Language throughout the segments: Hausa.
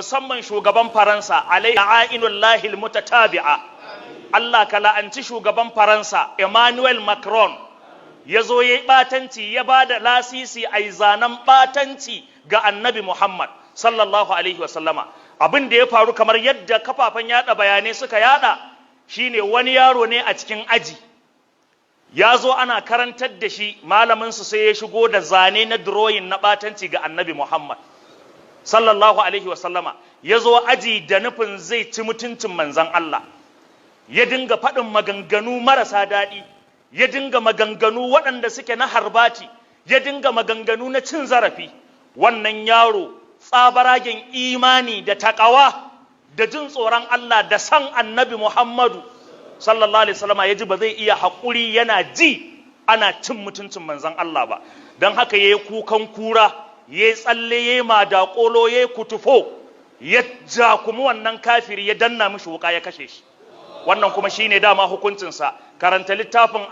Musamman shugaban Faransa, alaihi la'inullahi mutatabi'a. Allah ka la'anci shugaban Faransa Emmanuel Macron. Ya zo ya yi ɓatanci, ya ba da lasisi a yi zanen ɓatanci ga Annabi Muhammad sallallahu alaihi wasallama. Abin da ya faru, kamar yadda kafafen yada bayanai suka yada, shine wani yaro ne a cikin aji, ya zo ana karantar da shi, malaminsu sai ya shigo da zane na drawing na ɓatanci ga Annabi Muhammad sallallahu alaihi wasallama. Ya zo aji da nufin zai ci mutuncin Manzan Allah. Ya dinga faɗin maganganu marasa daɗi, ya dinga maganganu waɗanda suke na harbati, ya dinga maganganu na cin zarafi. Wannan yaro, tsabaragen imani da taƙawa da jin tsoron Allah da san Annabi Muhammadu sallallahu alaihi wasallama, ya ji ba zai iya haƙuri yana ji ana cin mutuncin Manzan Allah ba. Don haka ya yi kukan kura, ya yi tsalle, ya yi madaƙolo, ya yi kutufo, ya jakumi wannan kafiri, ya danna mishi wuka, ya kashe shi. Wannan kuma shine dama hukuncinsa. Karanta littafin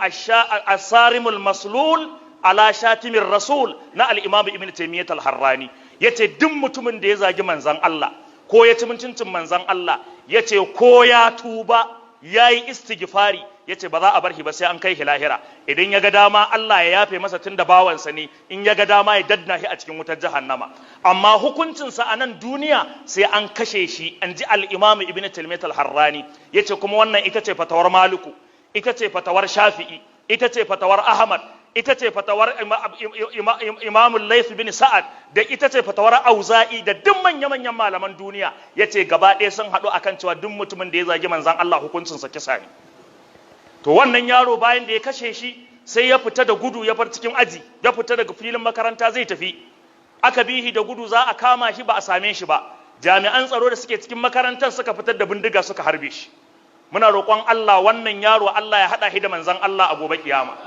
Asarimul Maslul ala Shatimin Rasul na al-Imam Ibn Taymiyyah al-Harrani. Yace duk mutumin da ya zagi Manzan Allah ko ya ci mutuncin Manzan Allah, yace ko ya tuba, yayi istighfari, yace ba za a bar shi ba sai an kai shi lahira. Idan ya ga dama, Allah ya yafe masa tunda bawansa ne. In ya ga dama, ya dadna shi a cikin wutar jahannama. Amma hukuncinsa a nan duniya sai an kashe shi, an ji al-Imam Ibn Taymiyyah al-Harrani. Yace kuma wannan ita ce fatawar Maliku, ita ce fatawar Shafi'i, ita ce fatawar Ahmad, ita ce fatawar Imam Layth bin Sa'ad, da ita ce fatawar Auza'i, da duk manya-manyan malaman duniya. Yace gaba ɗaya sun haɗu akan cewa duk mutumin da ya zagi Manzon Allah, hukuncinsa kisa ne. To, wannan yaro, bayan da ya kashe shi, sai ya fita da gudu, ya bar cikin aji, ya fita daga filin makaranta zai tafi. Aka bihi da gudu za a kama shi, ba a same shi ba. Jami'an tsaro da suke cikin makarantar suka fitar da bindiga suka harbe shi. Muna roƙon Allah, wannan yaro Allah ya haɗa shi da Manzon Allah a gobe kiyama.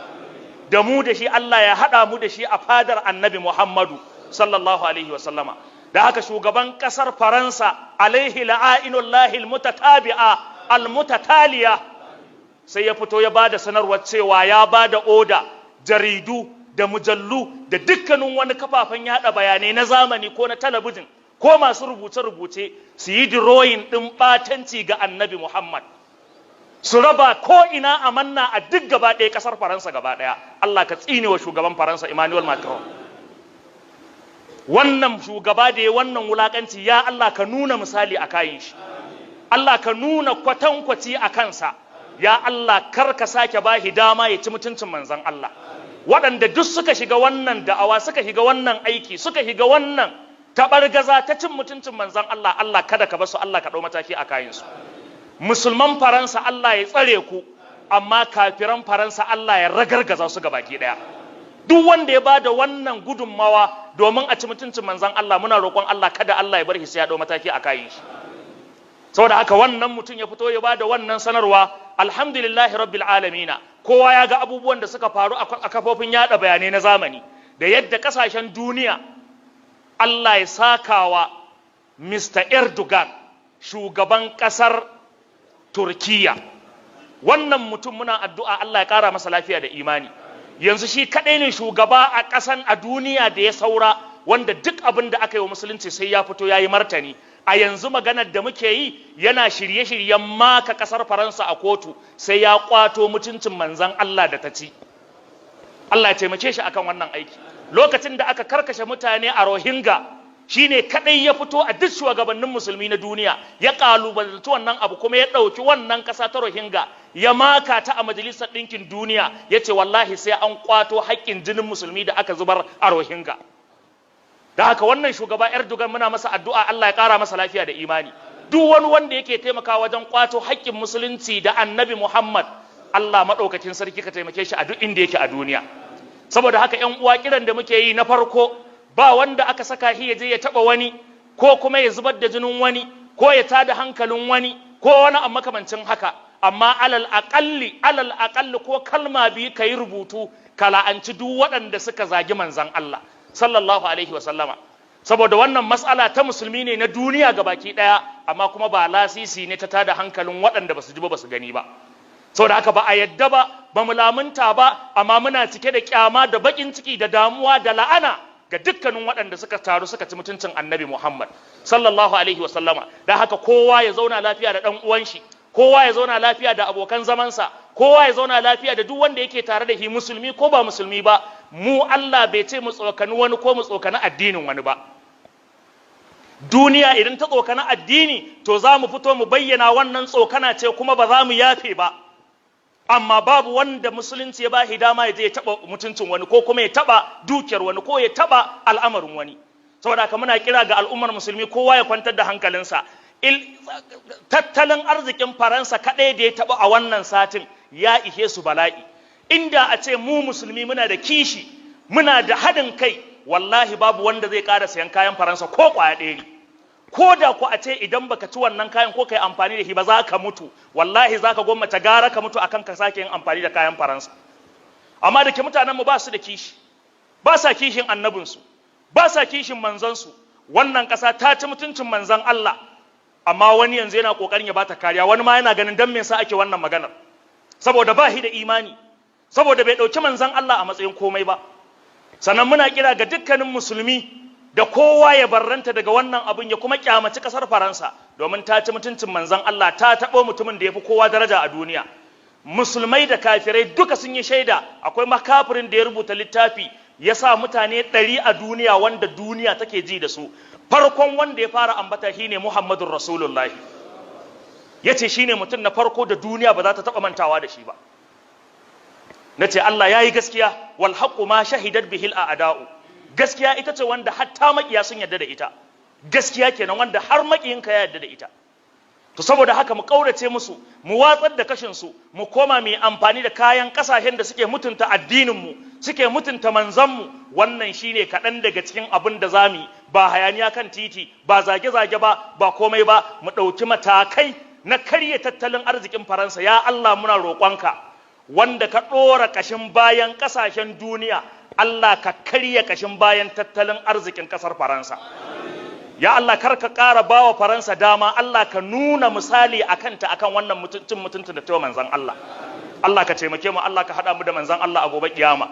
Da mu da shi, Allah ya haɗa mu da shi a fadar Annabi Muhammadu sallallahu alaihi wasallama. Da haka, shugaban ƙasar Faransa, alaihi la'ainullahi almutatabi'a almutataliya, sai ya fito ya ba da sanarwar cewa ya ba da oda, jaridu da mujallu da dukkanin wani kafafen yada bayanai na zamani ko na talabijin ko masu rubuce-rubuce su yi drawing ɗin ɓatanci ga Annabi Muhammad, su raba ko ina a manna a duk gaba ɗaya ƙasar Faransa gaba ɗaya. Allah ka tsine wa shugaban Faransa Emmanuel Macron. Wannan shugaba da ya wannan wulakanci, ya Allah, ka nuna misali a kayin shi. Allah, ka nuna kwatankwaci a kansa. Ya Allah, kar ka sake bashi dama ya ci mutuncin Manzon Allah. Waɗanda duk suka shiga wannan da'awa, suka shiga wannan aiki, suka shiga wannan taɓargaza ta cin mutuncin Manzon Allah, Allah, kada ka basu. Allah, ka ɗau mataki a kayansu. Musulman Faransa, Allah ya tsare ku, amma kafiran Faransa, Allah ya ragargaza su baki ɗaya. Duk wanda ya bada wannan gudunmawa domin a ci mutuncin Manzon Allah, muna roƙon Allah, kada Allah ya bar shi sai ya ɗau mataki a kayan shi. Saboda haka, wannan mutum ya fito ya bada wannan sanarwa. Alhamdulillahi rabbil alamina. Kowa ya ga abubuwan da suka faru a kafofin yada bayanai na zamani da yadda kasashen duniya. Allah ya sakawa Mr. Erdogan, shugaban kasar Turkiya. Wannan mutum, muna addu'a Allah ya kara masa lafiya da imani. Yanzu shi kadai ne shugaba a kasan a duniya da ya saura wanda duk abin da aka yi wa musulunci sai ya fito ya yi martani. A yanzu maganar da muke yi, yana shirye-shiryen maka kasar Faransa a kotu, sai ya kwato mutuncin Manzan Allah da ta ci. Allah ya taimake shi akan wannan aiki. Lokacin da aka karkashe mutane a Rohingya, shine kadai ya fito a duk shugabannin musulmi na duniya ya kalubalanci wannan abu, kuma ya ɗauki wannan ƙasa ta Rohingya ya maka ta a Majalisar Ɗinkin Duniya, ya ce wallahi sai an kwato haƙƙin jinin musulmi da aka zubar a Rohingya. Da haka, wannan shugaba Erdogan, muna masa addu'a Allah ya ƙara masa lafiya da imani. Duk wani wanda yake taimakawa wajen kwato haƙƙin musulunci da Annabi Muhammad, Allah maɗaukakin sarki ka taimake shi a duk inda yake a duniya. Saboda haka, ƴan uwa, kiran da muke yi na farko, ba wanda aka saka shi ya je ya taɓa wani ko kuma ya zubar da jinin wani ko ya tada hankalin wani ko wani a makamancin haka. Amma alal aƙalli, alal aƙalli, ko kalma biyu ka yi rubutu ka la'anci duk waɗanda suka zagi Manzan Allah sallallahu alaihi wa sallama. Saboda wannan matsala ta musulmi ne na duniya gabaki ɗaya, amma kuma ba lasisi ne ta tada hankalin waɗanda ba su ji ba, ba su gani ba. Saboda haka, ba a yadda ba, ba mu lamunta ba, amma muna cike da kyama da baƙin ciki da damuwa da la'ana. ga dukkanin waɗanda suka taru suka ci mutuncin Annabi Muhammad sallallahu alaihi wasallama. Da haka kowa ya zauna lafiya da ɗan uwan shi, kowa ya zauna lafiya da abokan zamansa, kowa ya zauna lafiya da duk wanda yake tare da shi, musulmi ko ba musulmi ba. Mu Allah bai ce mu tsokani wani ko mu tsokani addinin wani ba. Duniya idan ta tsokani addini, to za mu fito mu bayyana wannan tsokana ce, kuma ba za mu yafe ba. Amma babu wanda musulunci ya ba shi dama ya je ya taba mutuncin wani, ko kuma ya taba dukiyar wani, ko ya taba al'amarin wani. Saboda haka muna kira ga al'ummar musulmi, kowa ya kwantar da hankalinsa. Tattalin arzikin Faransa kaɗai da ya taɓa a wannan satin ya ihe su bala'i. Inda a ce mu musulmi muna da kishi, muna da haɗin kai, wallahi babu wanda zai ƙara sayan kayan Faransa ko ƙwaya ɗaya ne. Ko da ku a ce idan baka ci wannan kayan ko kai amfani da shi ba za ka mutu, wallahi za ka gwammace gara ka mutu akan ka sake yin amfani da kayan Faransa. Amma da ke mutanen mu ba su da kishi, ba sa kishin annabinsu, ba sa kishin manzansu. Wannan ƙasa ta ci mutuncin manzan Allah, amma wani yanzu yana kokarin ya bata kariya. Wani ma yana ganin dan me yasa ake wannan maganar, saboda ba shi da imani, saboda bai dauki manzan Allah a matsayin komai ba. Sannan muna kira ga dukkanin musulmi da kowa ya barranta daga wannan abin, ya kuma kyamaci kasar Faransa, domin ta ci mutuncin manzan Allah, ta taɓo mutumin da ya fi kowa daraja a duniya. Musulmai da kafirai duka sun yi shaida. Akwai makafirin da ya rubuta littafi ya sa mutane 100 a duniya wanda duniya take ji da su. Farkon wanda ya fara ambata shine Muhammadun Rasulullahi. Ya ce shine mutum na farko da duniya ba za ta taɓa mantawa da shi ba. Na ce Allah ya yi gaskiya, wal haqqu ma shahidat bihil a'da'u. Gaskiya ita ce wanda hatta makiya sun yarda da ita. Gaskiya kenan wanda har makiyinka ya yarda da ita. To saboda haka mu kaurace musu, mu watsar da kashin su, mu koma mu yi amfani da kayan kasashen da suke mutunta addinin mu, suke mutunta manzon mu. Wannan shine kaɗan daga cikin abin da zamu yi. Ba hayaniya kan titi ba, zage-zage ba, ba komai ba. Mu ɗauki matakai na karya tattalin arzikin Faransa. Ya Allah, muna roƙonka, wanda ka ɗora ƙashin bayan ƙasashen duniya, Allah ka karya ƙashin bayan tattalin arzikin ƙasar Faransa. Ya Allah, kar ka ƙara bawa Faransa dama. Allah ka nuna misali a kanta akan wannan mutuncin mutuntun da ta manzan Allah. Allah ka taimake mu, Allah ka haɗa mu da manzan Allah a gobe kiyama.